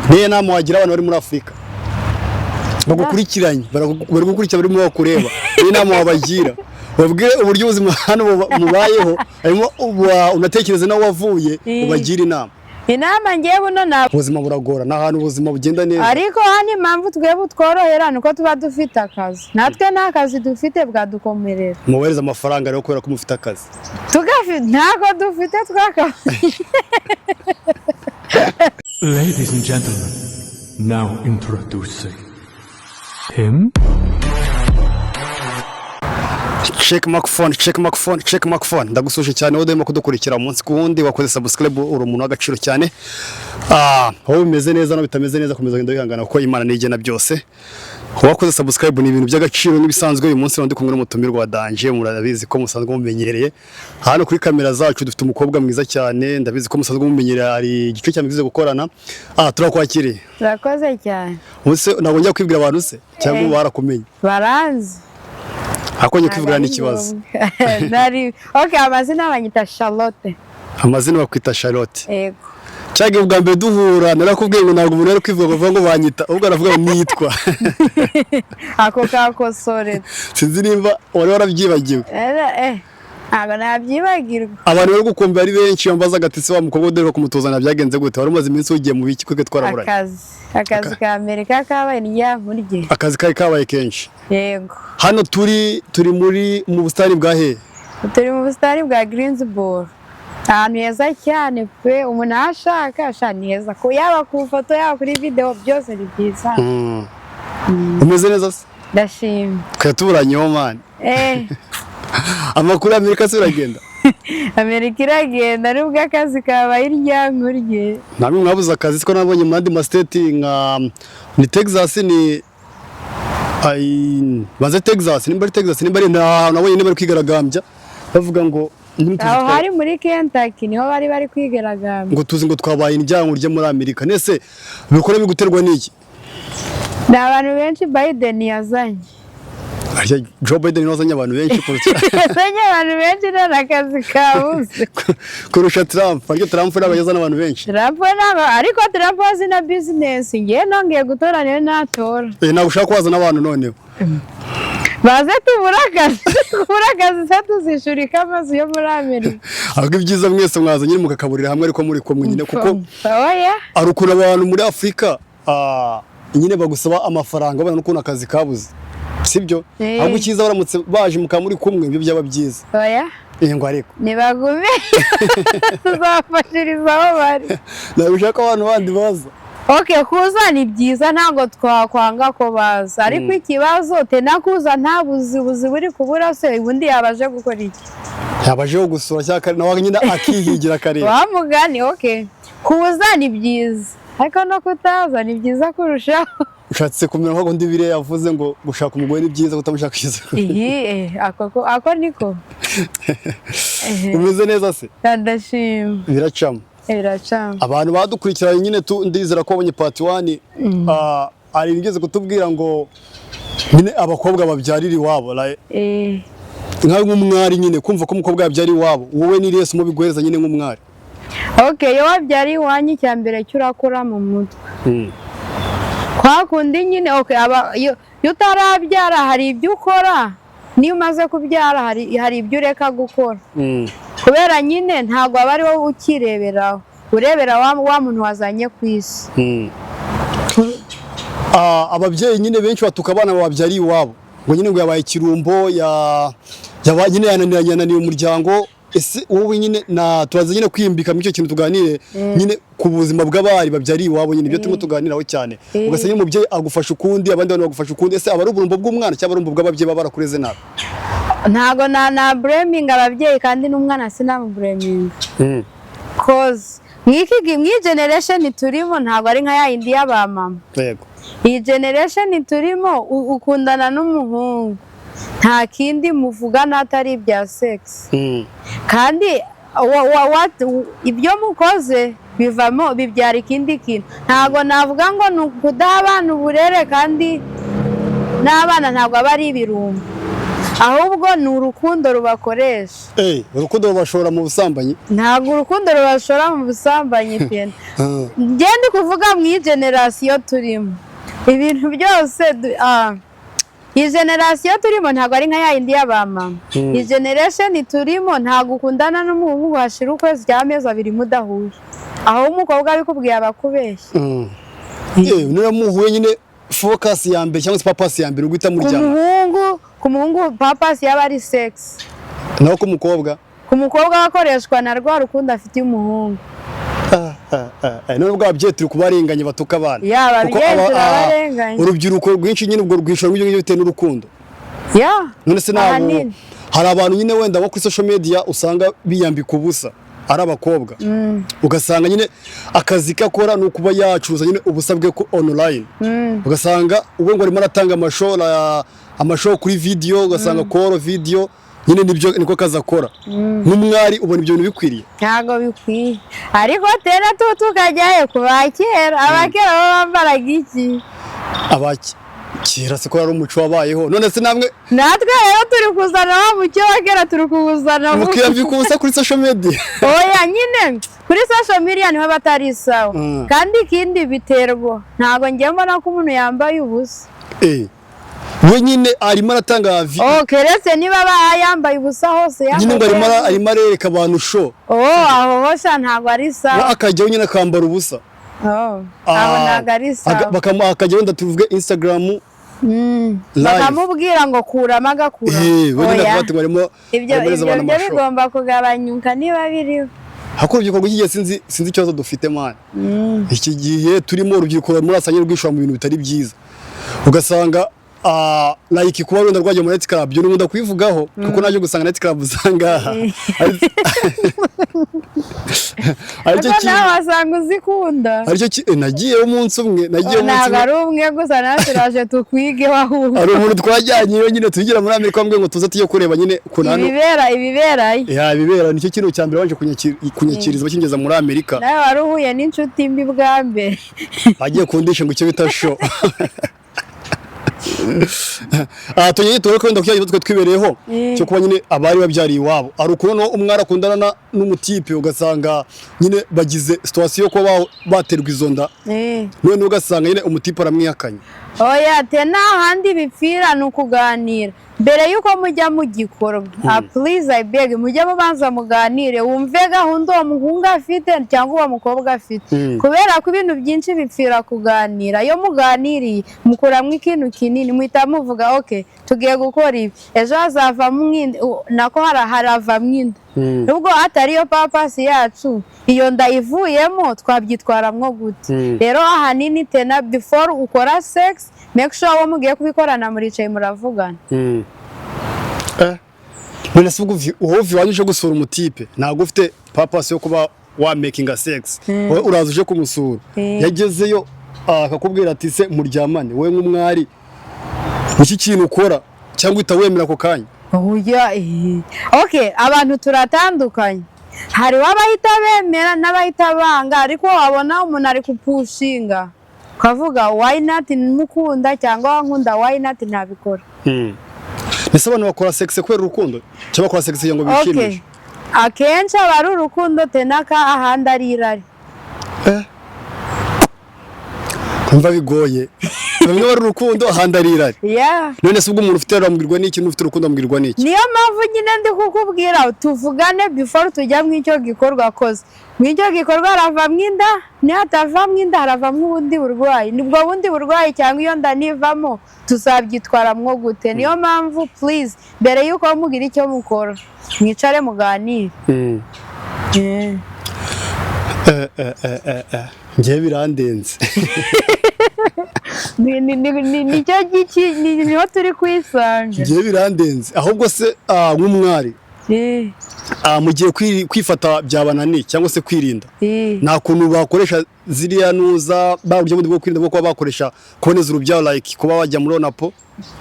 Niyo nama wagira abantu bari muri Afurika bagukurikiranye, bari gukurikira, barimo bakureba, niyo nama wabagira, babwire uburyo ubuzima hano mubayeho, harimo unatekereze naho wavuye, ubagire inama. Inama ngewe buno ntabwo Ubuzima buragora, ni ahantu ubuzima bugenda neza. Ariko hano impamvu twebwe tworohera ni uko tuba dufite akazi. Natwe nta kazi dufite, bwadukomerera. Mubohereze amafaranga rero kubera ko mufite akazi. Tugafite, ntabwo dufite twaka. Ladies and gentlemen, now introducing him. Check microphone, check microphone, check microphone. Ndagusuje cyane wowe urimo kudukurikira umunsi ku wundi, wakoze subscribe, uri umuntu w'agaciro cyane. Wowe bimeze neza no bitameze neza, komeza kugenda wihangana kuko Imana nigena byose. Wakoze subscribe, ni ibintu by'agaciro. Nk'ibisanzwe, uyu munsi ndi kumwe n'umutumirwa wa danger, murabizi ko musanzwe mumenyereye. Hano kuri kamera zacu dufite umukobwa mwiza cyane, ndabizi ko musanzwe mumenyereye, hari igice cyane gukorana. Turakwakiriye. Turakoze cyane. Ubuse ntabwo njya kwibwira abantu se cyangwa barakumenye? Baranzi. Ako njye kwibwira n'ikibazo. Nari okay, amazina banyita Charlotte. Amazina bakwita Charlotte? Yego. Cyangwa ubwa mbere duhura narakubwiye ngo ntabwo umuntu ari kwivuga ngo bavuga ngo banyita, ahubwo aravuga ngo nitwa. Ako kakosore. Sinzi nimba wari warabyibagiwe. Ntabwo nabyibagirwa. Abantu bari gukumva ari benshi bambaza ati: "Se wa mukobwa uderuka kumutuzana byagenze gute? Wari umaze iminsi ugiye mu biki? Kweke twaraburanye." Akazi ka Amerika kabaye niryankurye. Akazi kari kabaye kenshi. Yego. Hano turi mu busitani bwa he? Turi mu busitani bwa Greensboro, ahantu heza cyane pe. Umuntu ahashaka ashaka ni heza, ko yaba ku foto, yaba kuri video, byose ni byiza. Umeze neza se? Ndashima. Twari tuburanyeho, man. Amakuru y'Amerika se uragenda? Amerika iragenda nubwo akazi kabaye iryankurye. Namwe mwabuze akazi siko nabonye mu yandi ma state nka ni Texas, ni ai banze Texas, nimba ari Texas, nimba ari nta hantu nabonye niba bari kwigaragambya bavuga ngo ntituzi Aho hari muri Kentucky, niho bari kwigaragambya. Ngo tuzi ngo twabaye indyango rye muri Amerika. Nese bikora biguterwa n'iki? Ni abantu benshi Biden yazanye. Arya Joe Biden niwe wazanye abantu benshi kurusha Yazanye abantu benshi, none akazi kabuze. Kurusha Trump? Ariko Trump ntabwo yazana abantu benshi. Trump ntabwo, ariko Trump azi na business. Ngewe nongeye gutora, niyo natora. Ntabwo ushaka kuhazana abantu noneho? Baze tubure akazi, tubure akazi se tuzishurika amazu yo muri Amerika? Ahubwo ibyiza mwese mwaza nyine mukakaburira hamwe, ariko muri kumwe nyine, kuko Oya. hari ukuntu abantu muri Afurika nyine bagusaba amafaranga babona n'ukuntu akazi kabuze, sibyo? Ahubwo icyiza baramutse baje mukaba muri kumwe, ibyo byaba byiza. Oya. Ngo ariko Nibagume, tuzafashiriza aho bari. Ntabwo ushaka abantu bandi baza? Okay, kuza ni byiza, ntabwo twakwanga ko baza, ariko ikibazo tena kuza nta buzi buri kubura se, ubundi yabaje gukora iki? Yabajeho gusura cyangwa nawe nyine akihigira akareba. Wa mugani, okay, kuza ni byiza, ariko no kutaza ni byiza kurushaho. Ushatse kumera nk'uko undi biriya yavuze ngo gushaka umugore ni byiza, kutamushaka byiza. Iyi ako niko. Umeze neza se? Ndashima. Biracamo? Biracamo. Abantu badukurikiranye nyine ndizera ko babonye part 1. Hari ibigeze kutubwira ngo nyine abakobwa babyarira iwabo, like, nka nk'umwari nyine, kumva ko umukobwa yabyara iwabo, wowe ni irihe somo biguhereza nyine nk'umwari? Okay, iyo wabyariye iwanyu, icya mbere cyo urakura mu mutwe. Kwa kundi nyine, okay, aba iyo utarabyara hari ibyo ukora, niyo umaze kubyara hari ibyo ureka gukora, kubera nyine ntabwo aba ari wowe ukireberaho, urebera wa muntu wazanye ku isi. Ababyeyi nyine benshi batuka abana babyariye iwabo ngo nyine ngo yabaye ikirumbo, ya nyine yananiranye, yananiye umuryango. Ese wowe nyine na turaza nyine kwimbika muri icyo kintu, tuganire nyine ku buzima bw'abari babyariye iwabo nyine, ibyo turimo tuganiraho cyane. Ugasanga nyine umubyeyi agufasha ukundi, abandi bantu bagufasha ukundi. Ese aba ari uburumbo bw'umwana cyangwa ari uburumbo bw'ababyeyi baba barakureze nabi? Ntabwo na blaminga ababyeyi, kandi n'umwana sinamublaminga, 'cause mw'iki generation turimo ntabwo ari nka ya yindi y'abamama. Iyi generation turimo, ukundana n'umuhungu, nta kindi muvugana atari ibya sex, kandi ibyo mukoze bivamo bibyara ikindi kintu. Ntabwo navuga ngo ni ukudaha abana uburere, kandi n'abana ntabwo aba ari ibirumbo. Ahubwo ni urukundo rubakoresha. Urukundo rubashora mu busambanyi? Ntabwo urukundo rubashora mu busambanyi pe. Njye ndi kuvuga mu iyi generation turimo, ibintu byose iyi generation turimo ntabwo ari nka ya yindi y'abamama. Iyi generation turimo, ntabwo ukundana n'umuhungu hashira ukwezi cyangwa amezi 2 mudahuye. Aho umukobwa abikubwiye aba akubeshya. Niba muhuye nyine, focus ya mbere cyangwa se purpose ya mbere uguhita Ku muryama? muhungu, ku muhungu purpose yaba ari sex. Naho ku mukobwa? Ku mukobwa akoreshwa na rwa rukundo afitiye umuhungu. None ubwo ababyeyi turi kubarenganya batuka abana? Ya, Kuko ababyeyi turabarenganya. Urubyiruko rwinshi nyine ubwo rwishora muri ibyo ngibyo bitewe n'urukundo. Ya. None se ntabwo Ahanini. hari abantu nyine wenda bo kuri social media usanga biyambika ubusa ari abakobwa, ugasanga nyine akazi ke akora ni ukuba yacuruza nyine ubusa bwe ku online, ugasanga ubwo ngo arimo aratanga amashow kuri video, ugasanga call video nyine nibyo niko kazi akora? Nk'umwari ubona ibyo bintu bikwiriye? Ntabwo bikwiye, ariko tera tu tukajyayo ku ba kera. Abakera bo bambaraga iki? Abaki kera siko ari umuco wabayeho? None se namwe Natwe rero turi kuzana wa mucyo wa kera, turi kuwuzana. Mukiyambika ubusa kuri social media? Oya nyine, kuri social media niho batari sawa. Kandi ikindi biterwa, ntabwo njye mbona ko umuntu yambaye ubusa. We nyine arimo aratanga Oh, keretse niba aba yambaye ubusa hose. Nyine ngo arimo Yambaye arimo arereka abantu show. Oh, aho hose ntabwo ari We sawa. akajyaho nyine akambara ubusa. Oh, aho ntabwo ari sawa. Akajya wenda tuvuge Instagram live. Bakamubwira ngo kuramo, agakura. We nyine Oya. akavuga ati ngo arimo Ibyo arimo areza ibyo abantu byo amashow. bigomba kugabanyuka niba biriho. Hako urubyiruko rw'iki gihe, sinzi ikibazo dufite man. Iki gihe turimo, urubyiruko murasanye rwishora mu bintu bitari byiza, ugasanga like kuba wenda rwagiye muri night club, ibyo nkunda kubivugaho kuko naje gusanga night club usanga aricyo Ariko kintu nawe wasanga uzikunda. Aricyo nagiyeyo umunsi umwe, nagiyeyo umunsi Ntabwo umwe. ari umwe gusa, nawe turaje tukwige ahubwo. Hari umuntu twajyanye iyo nyine tugira muri Amerika wambwiye ngo tuze tujye kureba nyine ukuntu hano Ibibera, ibiberayo. Ya, ibibera nicyo kintu cya mbere babanje kunyakiriza bakingeza muri Amerika. Nawe wari uhuye n'inshuti mbi bwa mbere. Agiye kundisha ngo icyo bita show. Aha tugiye tugaruke wenda ku kibazo twe twibereyeho cyo kuba nyine abari babyariye iwabo. Hari ukuntu umwari akundana n'umutipe, ugasanga nyine bagize situation yo kuba baterwa izo nda, none ugasanga nyine umutipe aramwihakanye. Oya, te nta handi bipfira, ni ukuganira mbere y'uko mujya mu gikorwa. Ah, please, I beg, mujye mubanza muganire, wumve gahunda uwo muhungu afite cyangwa uwo mukobwa afite, kubera ko ibintu byinshi bipfira kuganira. Iyo muganiriye mukuramo ikintu kinini, muhita muvuga: "Ok, tugiye gukora ibi, ejo hazavamo inda, nako haravamo inda, nubwo atari yo purpose yacu, iyo nda ivuyemo twabyitwaramwo gute?" Rero ahanini tena, before ukora sex, make sure uwo mugiye kubikorana muricaye muravugana. None se ubwo wowe uva iwanyu uje gusura umutipe, ntabwo ufite purpose yo kuba wa makinga sex, wowe uraza uje kumusura, yagezeyo akakubwira ati: "Se muryamane?" Wowe nk'umwari niki kintu ukora, cyangwa uhita wemera ako kanya? Oya, ok, abantu turatandukanye, hariho abahita bemera n'abahita banga, ariko wabona umuntu ari kupushinga ukavuga: "Why not? Mukunda cyangwa wankunda, why not ntabikora?" Ese abantu bakora sex kubera urukundo cyangwa bakora sex kugira ngo bishimishe? Akenshi aba ari urukundo, tenaka ahandi ari irari. Kumva bigoye, bamwe bari urukundo, ahandi ari irari. None se ubwo umuntu ufite irari amubwirwa n'iki, n'ufite urukundo amubwirwa n'iki? Niyo mpamvu nyine ndi kukubwira tuvugane before tujya mu icyo gikorwa, koze mu icyo gikorwa haravamo inda, nihatavamo inda haravamo ubundi burwayi, nibwo bundi burwayi cyangwa iyo nda nivamo tuzabyitwaramwo gute? Niyo mpamvu please, mbere y'uko mugira icyo mukora, mwicare muganire. Njyewe birandenze. Nicyo giki niho turi kwisanga. Njyewe birandenze. Ahubwo se nk'umwari, mu gihe kwifata byabananiye cyangwa se kwirinda, nta kuntu bakoresha ziriya nuza ba buryo bundi bwo kwirinda bwo kuba bakoresha kuboneza urubyaro, like kuba bajya muri onapo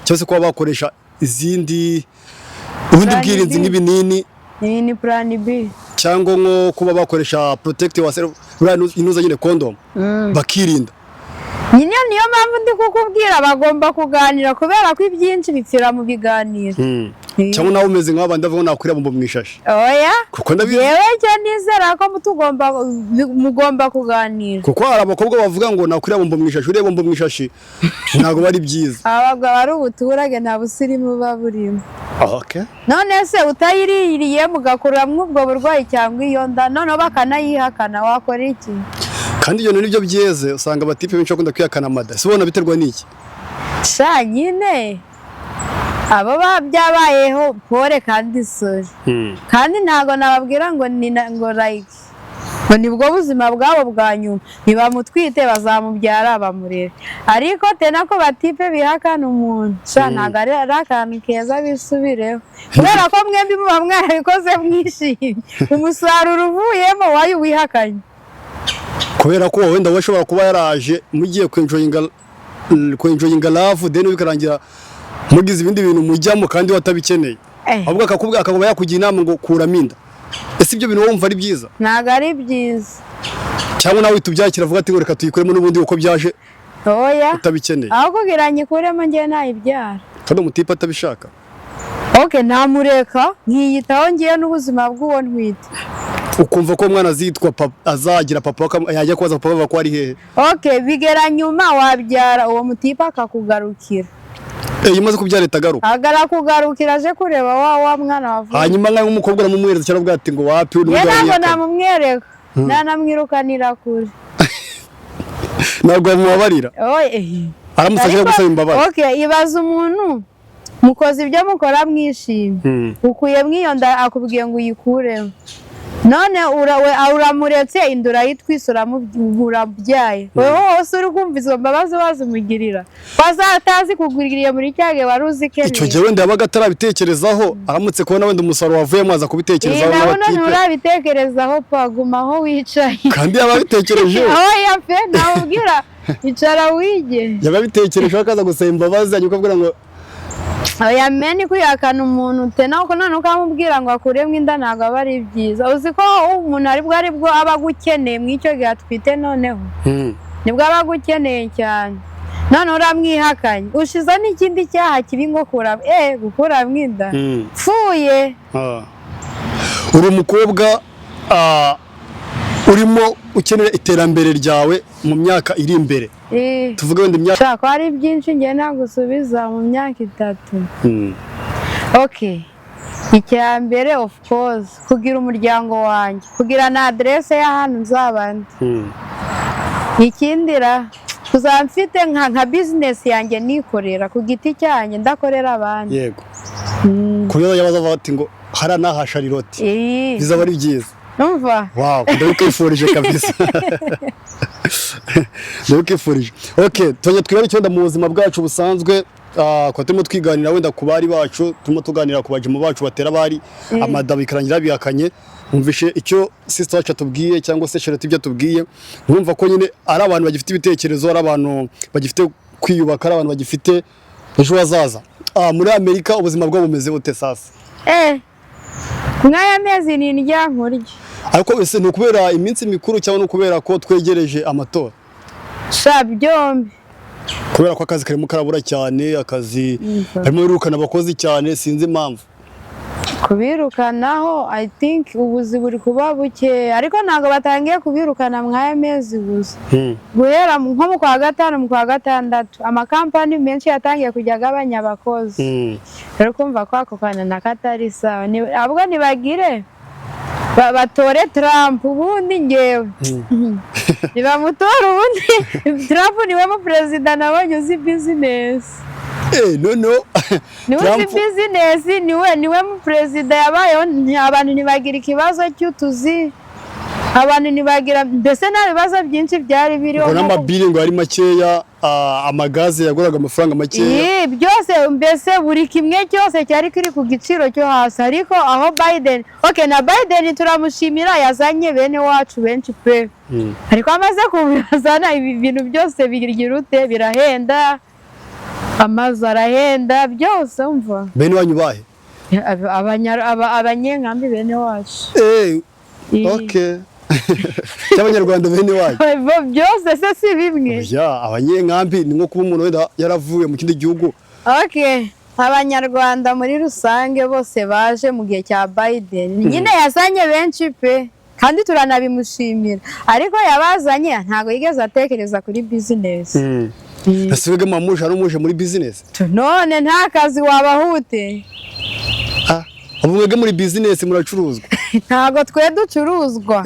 cyangwa se kuba bakoresha izindi ubundi Plan bwirinzi B. nk'ibinini? Iyi ni plan B. Cyangwa nko kuba bakoresha protect yourself, buriya inuza nyine condom, bakirinda. Nyine niyo mpamvu ndi kukubwira bagomba kuganira, kubera ko ibyinshi bipfira mu biganiro. Cyangwa nawe umeze nk'abandi bavuga ngo nakurira bombo mu ishashi? Oya. Kuko ndabizi. Yewe, cyo nizera ko mugomba kuganira. Kuko hari abakobwa bavuga ngo nakurira bombo mu ishashi. Uriye bombo mu ishashi ntabwo bari byiza. Abagabo ari ubuturage, nta busirimu buba burimo. None se utayiririye mugakuramwo ubwo burwayi cyangwa iyo nda, noneho bakanayihakana, wakora iki? Kandi ibyo nibyo byeze, usanga abatipe benshi bakunda kwihakana amada. Si ubona biterwa n'iki? Sha nyine, abo byabayeho, pole kandi sorry. Kandi ntabwo nababwira ngo ni ngo like ngo nibwo buzima bwabo bwa nyuma. Ntibamutwite, bazamubyara bamurere. Ariko tena ko batipe bihakana umuntu, sha, ntabwo ari akantu keza, bisubireho, kubera ko mwembi muba mwarabikoze mwishimye. Umusaruro uvuyemo wayo wihakanye. Kubera ko wenda we ashobora kuba yaraje mugiye kwenjoyinga love, then bikarangira mugize ibindi bintu mujyamo kandi watabikeneye. Ahubwo akakubwira, akaba yakugira inama ngo kuramo inda. Ese ibyo bintu wowe wumva ari byiza? Ntabwo ari byiza. Cyangwa nawe uhita ubyakira, avuga ati ngo reka tuyikuremo n'ubundi uko byaje, Oya. utabikeneye? Aho kugira nyikuremo, ngewe nayibyara. Kandi umutipe atabishaka? Ok, namureka nkiyitaho ngiye n'ubuzima bw'uwo ntwite. Ukumva ko umwana azitwa papa, azagira papa, yajya kubaza papa bavuga ko ari hehe? Ok, bigera nyuma wabyara, uwo mutipe akakugarukira. Eh, iyo umaze kubyara leta agaruka? Agarakugarukira aje kureba wa mwana wavuye. Hanyuma nkawe nk'umukobwa uramumwereza cyangwa uvuga ati ngo wapi? Ye, N'ubundi ntabwo wamwihakanye. namumwereka, nanamwirukanira kure. Ntabwo wamubabarira? Oye. Aramutse aje gusaba imbabazi? Ok, ibaza umuntu mukoze ibyo mukora mwishimye, ukuye mw'iyo nda, akubwiye ngo uyikuremo, none uramuretse, inda urayitwise, urabyaye. Wowe wose uri kumva izo mbabazi wazimugirira, wazatazi kuguririye muri cya gihe wari uzi Icyo ikeneye? gihe wenda yabaga atarabitekerezaho. Aramutse kubona wenda umusaruro wavuyemo, aza kubitekerezaho. Iyi nawe N'abatipe. Nturabitekerezaho pa, guma aho wicaye. Kandi yaba abitekerejeho. Aho yape nawubwira icara wige. Yaba abitekerejeho, akaza gusaba imbabazi, hanyuma ukabwira ngo Oya meni, kwihakana umuntu tena uko none ukamubwira ngo akuremo inda, ntabwo aba ari byiza. Uzi ko umuntu aribwo aba agukeneye mu icyo gihe atwite? Noneho nibwo aba agukeneye cyane, none uramwihakanye, ushize n'ikindi cyaha kibi ngo gukuramo inda. Pfuye. Ah. Uri umukobwa, urimo ukenera iterambere ryawe mu myaka iri imbere. Tuvuge wenda imyaka Shaka ko ari byinshi njye nagusubiza mu myaka 3. Ok, icya mbere, of course, kugira umuryango wanjye, kugira na aderese y'ahantu nzaba ndi. Ikindi ra, kuzaba mfite nka business yanjye nikorera ku giti cyanjye, ndakorera abandi. Yego, ku buryo bazajya baza bati ngo hariya ni aha Charlotte. Bizaba ari byiza. Numva. Wow, ndabikwifurije kabisa, ndabikwifurije. Okay, tujya twibaruke wenda mu buzima bwacu busanzwe. Kwa turimo twiganira wenda ku bari bacu, turimo tuganira ku bajimu bacu batera abari amada bikarangira bihakanye. Mwumvishe icyo sister wacu atubwiye, cyangwa se Charlotte ibyo atubwiye. Mwumva ko nyine ari abantu bagifite ibitekerezo, ari abantu bagifite kwiyubaka, ari abantu bagifite ejo hazaza. Muri Amerika ubuzima bwabo bumeze bute sasa? Mw'aya mezi ni indya nkurya. Ariko ese ni ukubera iminsi mikuru cyangwa ni ukubera ko twegereje amatora? Sha, byombi. Kubera ko akazi karimo karabura cyane, akazi harimo birukana abakozi cyane, sinzi impamvu. Kubirukanaho, I think ubuzi buri kuba buke, ariko ntabwo batangiye kubirukana mw'aya mezi gusa. Guhera nko mu kwa gatanu, mu kwa gatandatu, amakampani menshi yatangiye kujya agabanya abakozi. Rero kumva ko ako kantu nako atari sawa. Ahubwo ntibagire batore Trump ubundi. Ngewe nibamutora ubundi, Trump niwe mu perezida nabonye uzi business. Noneho Niwe uzi Trump business, niwe mu perezida yabayeho. Abantu ntibagira ikibazo cy'utuzi, abantu ntibagira, mbese nta bibazo byinshi byari biriho. Ngo n'amabiri ngo yari makeya, amagaze yaguraga amafaranga makeya. Iyi, byose, mbese buri kimwe cyose cyari kiri ku giciro cyo hasi. Ariko aho Biden, okay, na Biden turamushimira, yazanye bene wacu benshi pe. Ariko amaze kubazana, ibi bintu byose bigira ute? Birahenda, amazu arahenda, byose umva. Bene wanyu bahe? Abanyenkambi bene wacu. Okay, cy'abanyarwanda bene wanyu. Byose se si bimwe? Ya, abanyenkambi ni nko kuba umuntu wenda yaravuye mu kindi gihugu. Okay. Abanyarwanda muri rusange bose baje mu gihe cya Biden, nyine yazanye benshi pe, kandi turanabimushimira, ariko yabazanye ntabwo yigeze atekereza kuri business. Ese wige mamuje hari umuje muri business? None nta kazi wabahute? Ah, ubu mwebwe muri business muracuruzwa? Ntabwo twe ducuruzwa,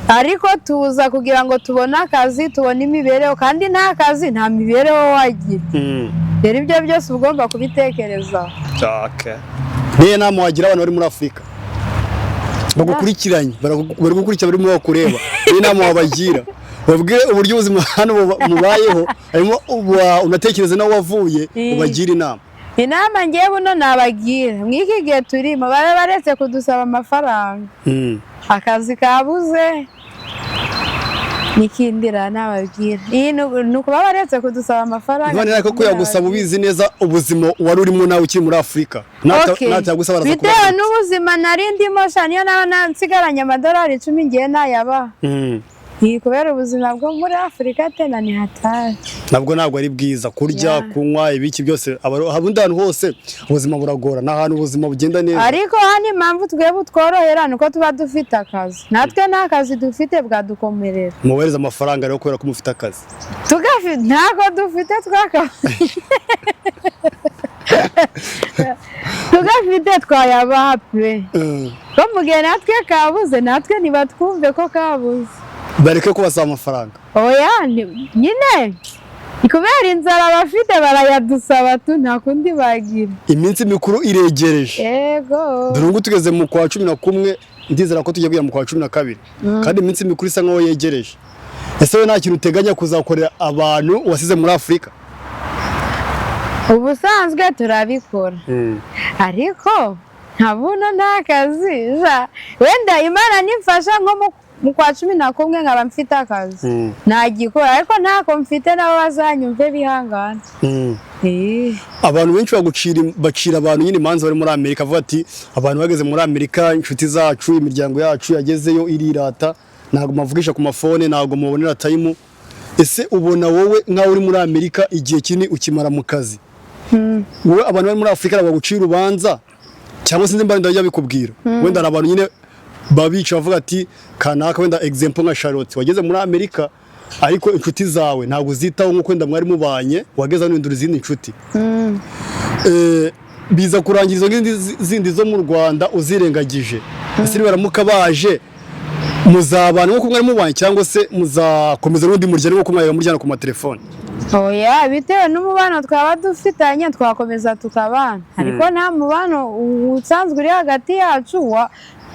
ariko tuza kugira ngo tubone akazi, tubone imibereho, kandi nta kazi nta mibereho wagira. Rero ibyo byose uba ugomba kubitekerezaho. Okay. Niyo nama wagira abantu bari muri Afurika bagukurikiranye, bari gukurikira, barimo bakureba, niyo nama wabagira, babwire uburyo ubuzima hano mubayeho, harimo unatekereza naho wavuye, ubagire inama. Inama ngewe buno nabagira, mw'iki gihe turimo, babe baretse kudusaba amafaranga, akazi kabuze. N'ikindira nababwira iyi ni ukuba baretse kudusaba amafaranga. None ariko ko yagusaba ubizi neza ubuzima wari urimo nawe ukiri muri Afurika, natagusaba araza Bitewe kubaza. n'ubuzima nari ndimo sha, niyo naba nsigaranye amadolari 10 ngiye nayabaha. Iyi kubera ubuzima bwo muri Afurika tena ni hatari. Ntabwo ari bwiza kurya, kunywa, ibiki byose. Ubundi ahantu hose ubuzima buragora, ni ahantu ubuzima bugenda neza. Ariko hano impamvu twebwe tworohera ni uko tuba dufite akazi. Natwe nta kazi dufite bwadukomerera. Mubohereza amafaranga rero kubera ko mufite akazi. Ntako dufite, twaka tugafite twayabaha pe. Ko mu gihe natwe kabuze, natwe ntibatwumve ko kabuze. Bareke kubasaba amafaranga. Oya, nyine ni kubera inzara bafite barayadusaba tu, nta kundi bagira. Iminsi mikuru iregereje. Yego. Dore ubu tugeze mu kwa 11, ndizera ko tugiye kujya mu kwa 12, kandi iminsi mikuru isa nkaho yegereje. Ese we nta kintu uteganya kuzakorera abantu wasize muri Afurika? Ubusanzwe turabikora, ariko nka buno nta kazi ja. Wenda Imana nimfasha nko mu kwa 11 nkaba mfite akazi, nagikora, ariko ntako mfite nabo bazanyumve bihangana. Abantu benshi bacira abantu nyine imanza bari muri Amerika, bavuga ati abantu bageze muri Amerika, inshuti zacu, imiryango yacu yagezeyo irirata, ntabwo muvugisha ku mafone, ntabwo mubonera time. Ese ubona wowe nkaho uri muri Amerika igihe kinini ukimara mu kazi, wowe abantu bari muri Afurika bagucira urubanza, cyangwa se nimba ndajya bikubwira, wenda hari abantu nyine babica bavuga ati kanaka, wenda example nka Charlotte wageze muri Amerika, ariko inshuti zawe ntabwo uzitaho nk'uko wenda mwari mubanye, wageze hano uhindura izindi nshuti, biza kurangira izo zindi zo mu Rwanda uzirengagije. Ese nibaramuka baje muzabana nk'uko mwari mubanye, cyangwa se muzakomeza n'ubundi muryane nk'uko mwari muryana ku matelefone? Oya, bitewe n'umubano twaba dufitanye twakomeza tukabana, ariko nta mubano usanzwe uri hagati yacu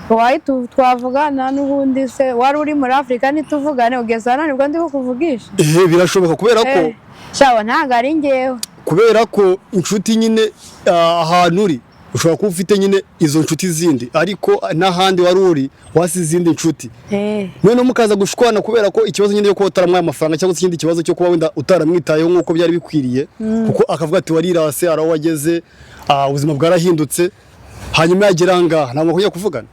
wahita twavugana n'ubundi. Se wari uri muri Afurika ntituvugane, ugeze hano nibwo ndi bukuvugisha? Birashoboka kubera ko Shawa, ntabwo ari njyewe. Kubera ko inshuti nyine, ahantu uri ushobora kuba ufite nyine izo nshuti zindi, ariko n'ahandi wari uri wasize izindi nshuti, noneho mukaza gushwana kubera ko ikibazo nyine cyo kuba utaramuhaye amafaranga, cyangwa se ikindi kibazo cyo kuba wenda utaramwitayeho nk'uko byari bikwiriye, kuko akavuga ati warirase, hari aho wageze, ubuzima bwarahindutse, hanyuma yagera aha ngaha ntabwo bakongera kuvugana.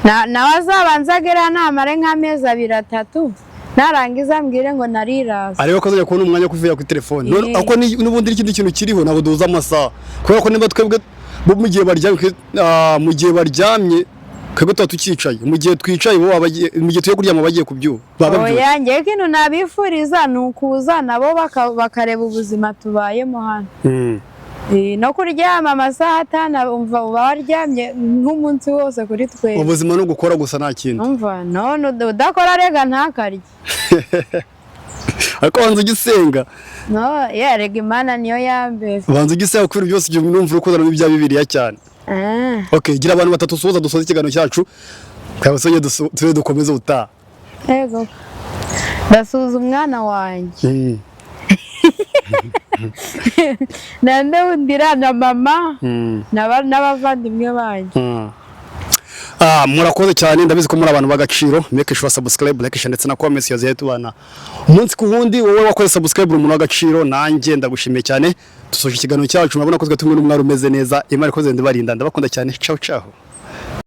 Nawe azabanza agere hano amare nk'amezi 2 3, narangiza ambwire ngo narirase. Arebe ko azajya kubona umwanya wo kuvugira kuri telefone. None ako n'ubundi n'ikindi kintu kiriho, ntabwo duhuza amasaha, kubera ko niba twebwe bo mu gihe baryamye, mu gihe baryamye twebwe tuba tukicaye, mu gihe twicaye bo baba mu gihe tugiye kuryama bagiye kubyuka, baba babyutse. Oya, njyewe ikintu nabifuriza ni ukuza nabo bakareba ubuzima tubayemo hano. No kuryama amasaha 5, umva uba waryamye nk'umunsi wose kuri twe. Ubuzima ni ugukora gusa, nta kindi. Umva, none udakora rega ntakarye. Ariko banza ujye usenga. No yerega, Imana niyo ya mbere. Banza ujye usenga, kuko ibintu byose ujya numva uri kuzanamo ibya Bibiliya cyane. Okay, gira abantu batatu usuhuza dusoze ikiganiro cyacu, twabasonye tube dukomeze ubutaha. Yego, ndasuhuza umwana wanjye, nande wundira na mama n'abavandimwe banjye. Murakoze cyane, ndabizi ko muri abantu b'agaciro. Make sure subscribe, like, share ndetse na comments yaziye tubana umunsi ku wundi. Wowe wakoze subscribe uri umuntu w'agaciro, nanjye ndagushimiye cyane. Dusoje ikiganiro cyacu, murabona ko twe tumwe n'umwari umeze neza. Imana ikoze ndibarinda, ndabakunda cyane. Ciao ciao.